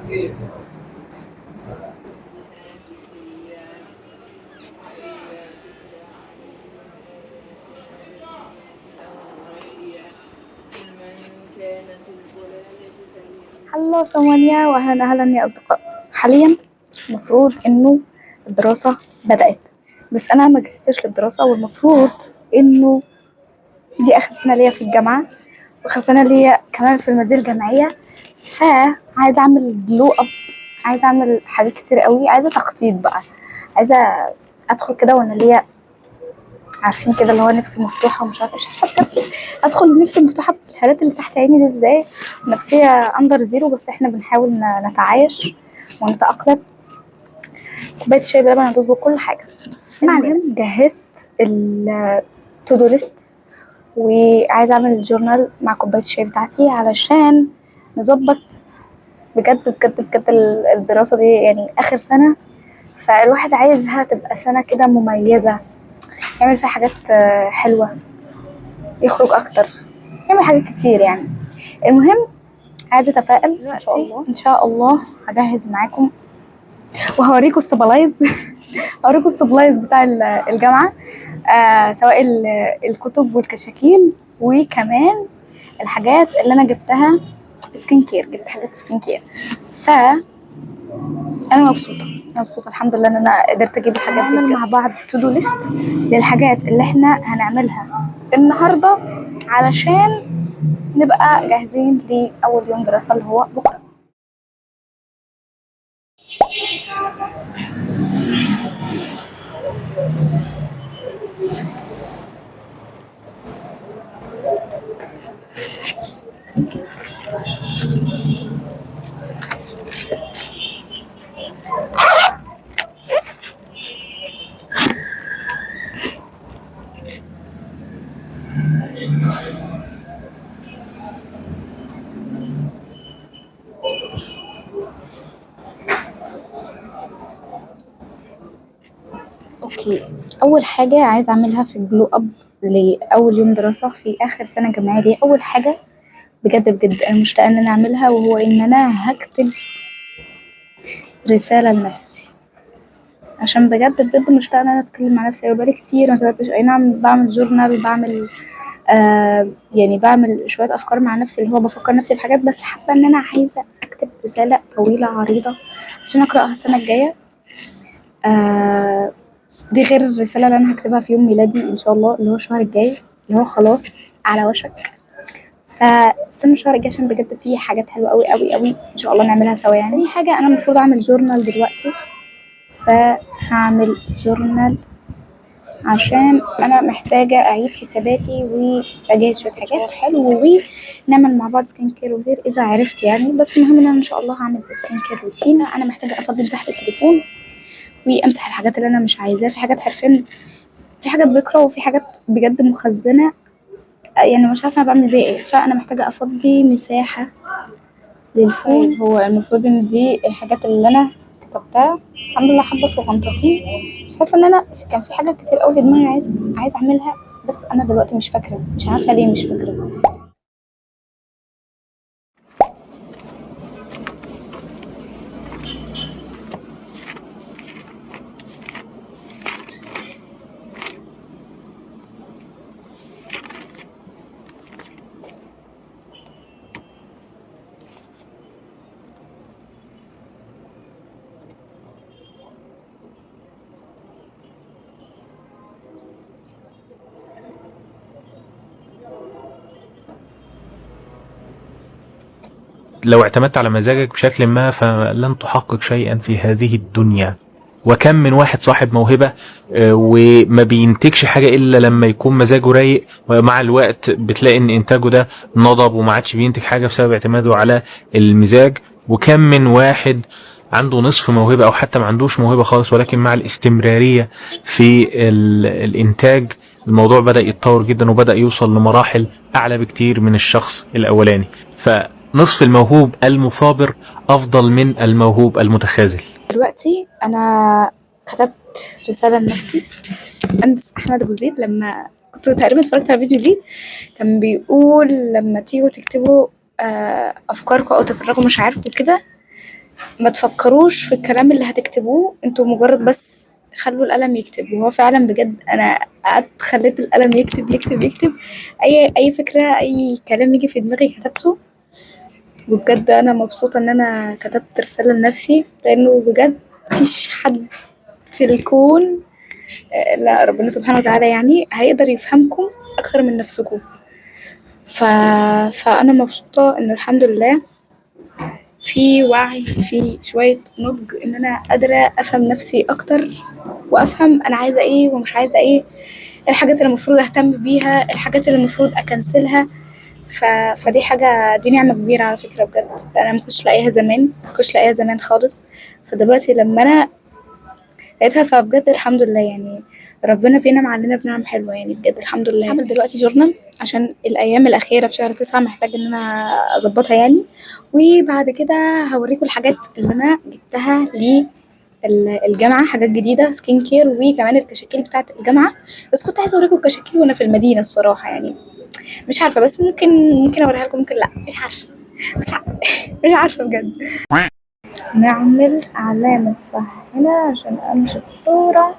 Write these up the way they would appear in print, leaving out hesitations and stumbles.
هلا ثمانية واهلا اهلا يا اصدقاء. حاليا المفروض انه الدراسة بدأت، بس انا ما جهزتش للدراسة، والمفروض انه دي اخر سنة ليا في الجامعة واخر سنة ليا كمان في المدينة الجامعية، فعايزة اعمل glow up، عايزة اعمل حاجات كتير قوي، عايزة تخطيط بقى، عايزة ادخل كده وانا ليا عارفين كده اللي هو نفسي مفتوحة ومش عارفة بجد ادخل بنفسي مفتوحة بالهالات اللي تحت عيني دي ازاي، نفسية under zero، بس احنا بنحاول نتعايش ونتأقلم. كوباية شاي بلبن هتظبط كل حاجة. المهم جهزت ال to do list وعايزة اعمل journal مع كوباية الشاي بتاعتي علشان نظبط بجد بجد بجد الدراسة دي، يعني اخر سنة، فالواحد عايزها تبقى سنة كده مميزة، يعمل فيها حاجات حلوة، يخرج اكتر، يعمل حاجات كتير يعني. المهم عايزة اتفائل ان شاء الله، ان شاء الله هجهز معاكم وهوريكم ال supplies هوريكم ال supplies بتاع الجامعة، سواء الكتب والكشاكيل، وكمان الحاجات اللي انا جبتها skin care، جبت حاجات skin care. ف انا مبسوطة، مبسوطة الحمد لله ان انا قدرت اجيب الحاجات دي. نعمل مع بعض to do list للحاجات اللي احنا هنعملها النهارده علشان نبقى جاهزين لاول يوم دراسة اللي هو بكره. okay، اول حاجة عايزه اعملها في ال glow up لاول يوم دراسة في اخر سنة جامعية ليا، اول حاجة بجد بجد انا مشتاقة ان انا اعملها، وهو ان انا هكتب رسالة لنفسي، عشان بجد بجد مشتاقة ان انا اتكلم مع نفسي. بقالي كتير ما كتبتش، اي نعم بعمل journal، بعمل يعني بعمل شوية افكار مع نفسي اللي هو بفكر نفسي في حاجات، بس حابة ان انا عايزه اكتب رسالة طويلة عريضة عشان اقراها السنة الجاية. دي غير الرسالة اللي أنا هكتبها في يوم ميلادي إن شاء الله اللي هو الشهر الجاي، اللي هو خلاص على وشك، فاستنوا الشهر الجاي عشان بجد فيه حاجات حلوة أوي أوي أوي إن شاء الله نعملها سوا. يعني تاني حاجة أنا المفروض أعمل journal دلوقتي، فهعمل journal عشان أنا محتاجة أعيد حساباتي وأجهز شوية حاجات حلوة، ونعمل مع بعض skin care وغير إذا عرفت يعني، بس المهم إن أنا إن شاء الله هعمل skin care routine. أنا محتاجة أفضي مساحة التليفون وامسح الحاجات اللي انا مش عايزاها، في حاجات حرفيا، في حاجات ذكرى وفي حاجات بجد مخزنة يعني مش عارفه انا بعمل بيها ايه، فانا محتاجه افضي مساحة لل phone. طيب هو المفروض ان دي الحاجات اللي انا كتبتها، الحمد لله حبه صغنطتين، بس حاسه ان انا كان في حاجات كتير قوي في دماغي عايز اعملها، بس انا دلوقتي مش فاكره، مش عارفه ليه مش فاكره. لو اعتمدت على مزاجك بشكل ما فلن تحقق شيئا في هذه الدنيا. وكم من واحد صاحب موهبة وما بينتجش حاجة إلا لما يكون مزاجه رايق، ومع الوقت بتلاقي إن إنتاجه ده نضب وما عادش بينتج حاجة بسبب اعتماده على المزاج. وكم من واحد عنده نصف موهبة أو حتى ما عندوش موهبة خالص، ولكن مع الاستمرارية في الإنتاج الموضوع بدأ يتطور جدا وبدأ يوصل لمراحل أعلى بكتير من الشخص الأولاني. فنصف الموهوب المثابر أفضل من الموهوب المتخاذل. دلوقتي أنا كتبت رسالة لنفسي. أنس أحمد أبو زيد لما كنت تقريبا اتفرجت على فيديو ليه كان بيقول لما تيجوا تكتبوا أفكاركم أو تفرغوا مشاعركم كده، ما تفكروش في الكلام اللي هتكتبوه، انتوا مجرد بس خلوا القلم يكتب. وهو فعلا بجد انا قعدت خليت القلم يكتب يكتب يكتب، اي فكرة اي كلام يجي في دماغي كتبته. وبجد انا مبسوطة ان انا كتبت رسالة لنفسي، لانه بجد مفيش حد في الكون لا ربنا سبحانه وتعالى يعني هيقدر يفهمكم اكتر من نفسكم. فانا مبسوطة انه الحمد لله في وعي، في شوية نضج، ان انا قادرة افهم نفسي اكتر، وافهم انا عايزة ايه ومش عايزة ايه، الحاجات اللي المفروض اهتم بيها، الحاجات اللي المفروض اكنسلها. فدي حاجة، دي نعمة كبيرة على فكرة بجد، انا ما كنتش لاقيها زمان، ما كنتش لاقيها زمان خالص. فدلوقتي لما انا لقيتها فبجد الحمد لله، يعني ربنا بينعم علينا بنعم حلوة يعني بجد الحمد لله. هعمل دلوقتي journal عشان الأيام الأخيرة في شهر 9 محتاج إن أنا أظبطها يعني، وبعد كده هوريكم الحاجات اللي أنا جبتها للجامعة، حاجات جديدة skin care، وكمان الكشاكيل بتاعة الجامعة. بس كنت عايزة أوريكم الكشاكيل وأنا في المدينة الصراحة، يعني مش عارفة، بس ممكن أوريها لكم، ممكن لأ، مش عارفة، بس مش عارفة بجد. نعمل علامة صح هنا عشان أمشي الصورة.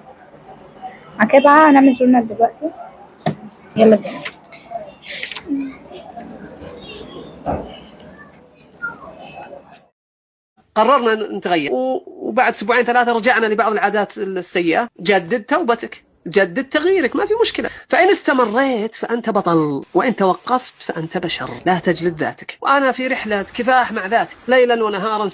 بعد كده بقى هنعمل جورنال دلوقتي، يلا بينا. قررنا نتغير، وبعد أسبوعين 3 رجعنا لبعض العادات السيئة. جدد توبتك، جدد تغييرك، ما في مشكلة. فإن استمريت فأنت بطل، وإن توقفت فأنت بشر، لا تجلد ذاتك. وأنا في رحلة كفاح مع ذاتي ليلا ونهارا.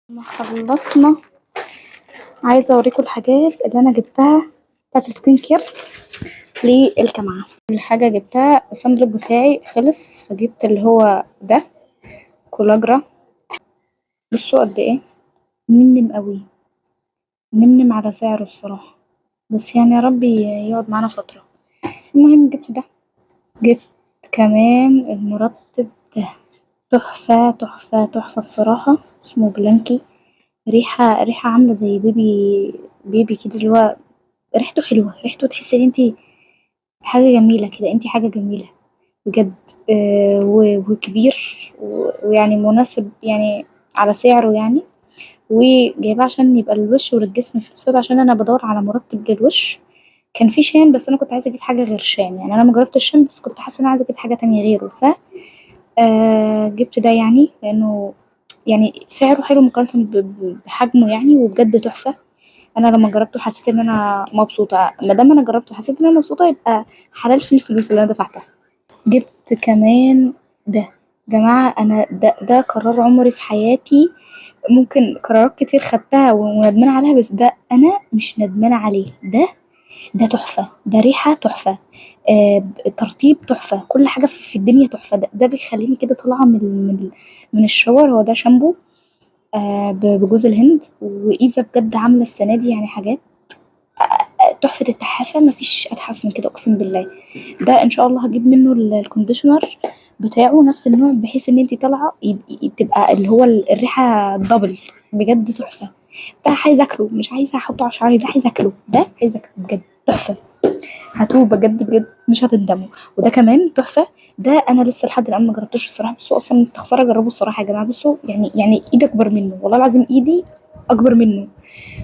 ما خلصنا، عايزه اوريكم الحاجات اللي انا جبتها بتاعت ال skin care للجامعة. كل حاجة جبتها، ال sunblock بتاعي خلص فجبت اللي هو ده كولاجرا. بصوا قد ايه نمنم قوي، نمنم على سعره الصراحة، بس يعني يا ربي يقعد معانا فترة. المهم جبت ده، جبت كمان المرطب ده، تحفة تحفة تحفة الصراحة، اسمه بلانكي. ريحه عامله زي baby كده، اللي هو ريحته حلوة، ريحته تحسي ان انتي حاجة جميلة كده، انتي حاجة جميلة بجد. وكبير ويعني مناسب يعني على سعره يعني. وجايباه عشان يبقى للوش وللجسم في نفس الوقت، عشان انا بدور على مرطب للوش. كان في شان بس انا كنت عايزه اجيب حاجة غير شان، يعني انا ما جربتش الشان بس كنت حاسه ان انا عايزه اجيب حاجة تانية غيره، ف جبت ده يعني لانه يعني سعره حلو مقارنة بحجمه يعني، وبجد تحفة. انا لما جربته حسيت ان انا مبسوطة، ما دام انا جربته حسيت ان انا مبسوطة يبقى حلال في الفلوس اللي انا دفعتها. جبت كمان ده جماعة، انا ده قرار عمري في حياتي، ممكن قرارات كتير خدتها وندمانه عليها، بس ده انا مش ندمانه عليه. ده تحفة، ده ريحه تحفة، ترطيب تحفة، كل حاجة في الدنيا تحفة. ده بيخليني كده طالعه من الشاور. هو ده شامبو بجوز الهند، وايفا بجد عامله السنة دي يعني حاجات تحفة التحافه، مفيش اتحف من كده اقسم بالله. ده ان شاء الله هجيب منه ال conditioner بتاعه نفس النوع، بحيث ان انتي طالعه تبقى اللي هو الريحة double، بجد تحفة. ده عايزه اكله، مش عايزه احطه على شعري، ده عايزه اكله، ده عايزه اكله بجد تحفة. هاتوه بجد بجد مش هتندموا. وده كمان تحفة، ده انا لسه لحد الان ما جربتوش الصراحة، بس هو اصلا مستخسره اجربه الصراحة يا جماعة. بصوا يعني ايدي اكبر منه، والله العظيم ايدي اكبر منه.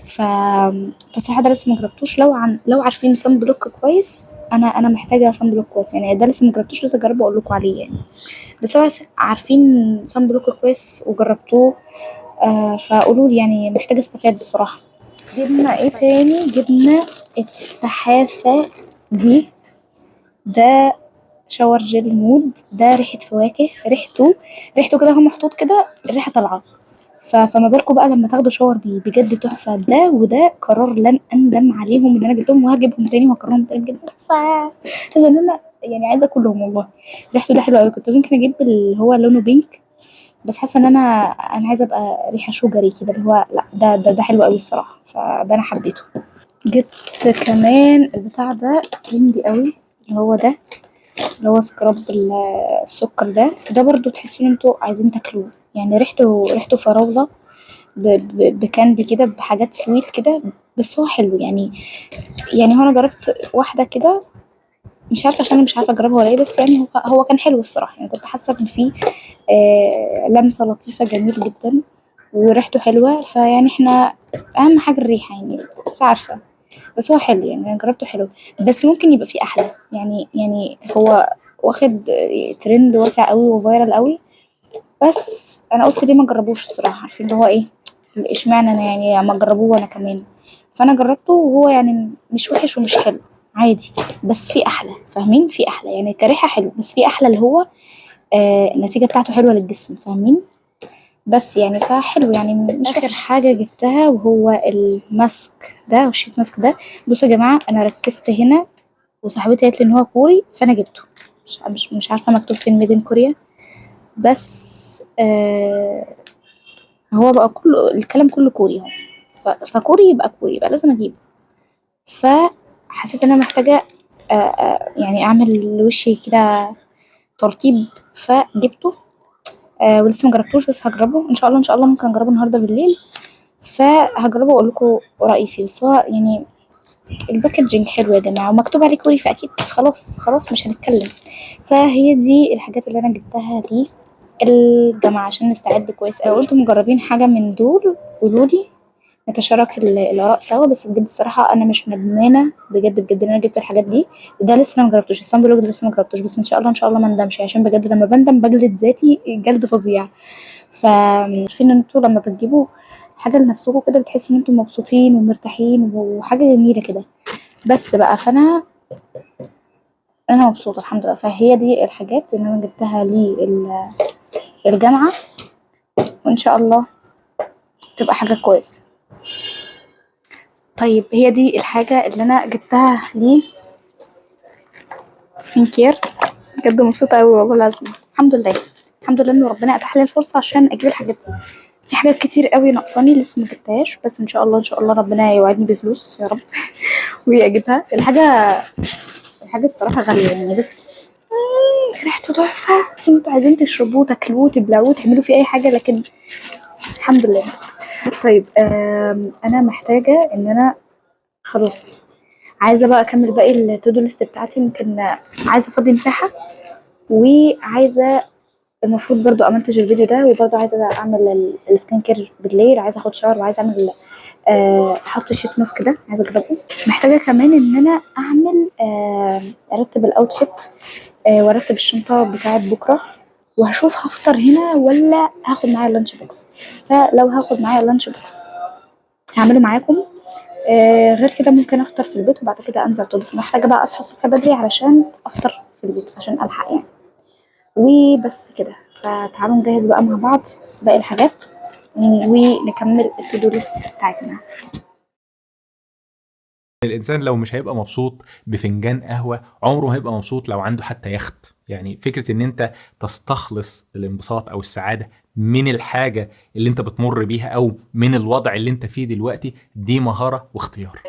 فالصراحه ده لسه ما جربتوش. لو عارفين sunblock كويس، انا محتاجه sunblock كويس يعني، ده لسه ما جربتوش، لسه اجربه واقول لكم عليه يعني. بس لو عارفين sunblock كويس وجربتوه فقولوا لي، يعني محتاجه استفاد الصراحة. جبنا ايه تاني؟ جبنا التحافه دي، ده shower gel مود، ده ريحه فواكه، ريحته كده هو محطوط كده الريحة طالعه، فما بالكم بقى لما تاخدوا shower بيه، بجد تحفة. ده وده قرار لن اندم عليهم اللي انا جبتهم، وهجيبهم تاني وهكررهم تاني، بجد تحفة. عايزه ان انا يعني عايزه اكلهم والله، ريحته ده حلوة قوي. كنت ممكن اجيب اللي هو لونه pink، بس حاسه ان انا عايزه ابقى ريحه sugary كده، اللي هو لا ده ده ده حلو قوي الصراحة، فده انا حبيته. جبت كمان البتاع ده trendy قوي، اللي هو ده اللي هو scrub السكر ده، ده برضو تحسوا ان انتوا عايزين تاكلوه يعني، ريحته فراوله ب candy كده، بحاجات sweet كده، بس هو حلو يعني. يعني هو انا جربت واحدة كده مش عارفه عشان انا مش عارفه اجربه ولا ايه، بس يعني هو كان حلو الصراحة. يعني كنت حاسه ان فيه لمسه لطيفة، جميل جدا وريحته حلوة. فيعني احنا اهم حاجة الريحة يعني، مش عارفه، بس هو حلو يعني، انا جربته حلو، بس ممكن يبقى فيه احلى يعني. يعني هو واخد ترند واسع قوي و viral قوي، بس انا قلت ليه ما جربوش الصراحة، عارفين اللي هو ايه، اشمعنى انا يعني ما جربوه انا كمان. فانا جربته وهو يعني مش وحش ومش حلو، عادي، بس في احلى، فاهمين؟ في احلى يعني، كريحه حلو، بس في احلى اللي هو النتيجة بتاعته حلوة للجسم، فاهمين؟ بس يعني فحلو يعني، مش اخر حاجة جبتها وهو ال mask ده وال sheet mask ده. بصوا يا جماعة، انا ركزت هنا وصاحبتي قالت لي ان هو كوري، فانا جبته. مش عارفه مكتوب فين made in Korea، بس هو بقى كله الكلام كله كوري اهو، فكوري يبقى كوري، يبقى لازم اجيبه. فحسيت ان انا محتاجه يعني اعمل لوشي كده ترطيب، فجبته. ولسه ما جربتوش، بس هجربه ان شاء الله. ان شاء الله ممكن اجربه النهارده بالليل، فهجربه واقول لكم رايي فيه. بس هو يعني ال packaging حلو يا جماعة، ومكتوب عليه كوري، فاكيد خلاص مش هنتكلم. فهي دي الحاجات اللي انا جبتها دي الجامعة عشان نستعد كويس قوي. لو انتم مجربين حاجة من دول قولولي، نتشارك الاراء سوا. بس بجد الصراحة انا مش ندمانه بجد بجد ان انا جبت الحاجات دي. ده لسه ما جربتوش، ال sunblock ده لسه ما جربتوش، بس ان شاء الله ان شاء الله ما ندمش، عشان بجد لما بندم بجلد ذاتي جلد فظيع. فعارفين ان انتوا لما بتجيبوا حاجة لنفسكم كده بتحسوا ان انتوا مبسوطين ومرتاحين وحاجه جميلة كده. بس بقى فانا مبسوطة الحمد لله. فهي دي الحاجات اللي انا جبتها للجامعة، وان شاء الله تبقى حاجة كويسة. طيب هي دي الحاجة اللي انا جبتها لي skin care. بجد مبسوطة قوي والله العظيم، الحمد لله الحمد لله ان ربنا اتاح لي الفرصة عشان اجيب الحاجات دي. في حاجات كتير قوي ناقصاني لسه ما جبتهاش، بس ان شاء الله ان شاء الله ربنا يوعدني بفلوس يا رب واجيبها. الحاجة الصراحة غالية يعني، بس ريحته تحفة. بس انتوا عايزين تشربوه تاكلوه تبلعوه تعملوا فيه اي حاجة، لكن الحمد لله. طيب انا محتاجه ان انا خلاص عايزه بقى اكمل باقي ال to do list بتاعتي. ممكن عايزه افضي مساحة، وعايزه المفروض برضو امنتج الفيديو ده، وبرضو عايزه اعمل ال skin care بالليل، عايزه اخد shower، وعايزه اعمل احط sheet mask ده عايزه اجربه. محتاجه كمان ان انا اعمل ارتب ال outfit، وارتب الشنطة بتاعه بكره، وهشوف هفطر هنا ولا هاخد معايا ال lunch box. فلو هاخد معايا ال lunch box هعمله معاكم، غير كده ممكن افطر في البيت وبعد كده انزل طول. بس محتاجه بقى اصحى الصبح بدري علشان افطر في البيت عشان الحق يعني. وبس كده، فتعالوا نجهز بقى مع بعض باقي الحاجات ونكمل ال to do list بتاعتنا. الانسان لو مش هيبقى مبسوط بفنجان قهوة عمره ما هيبقى مبسوط لو عنده حتى يخت. يعني فكرة ان انت تستخلص الانبساط او السعادة من الحاجة اللي انت بتمر بيها او من الوضع اللي انت فيه دلوقتي، دي مهارة واختيار.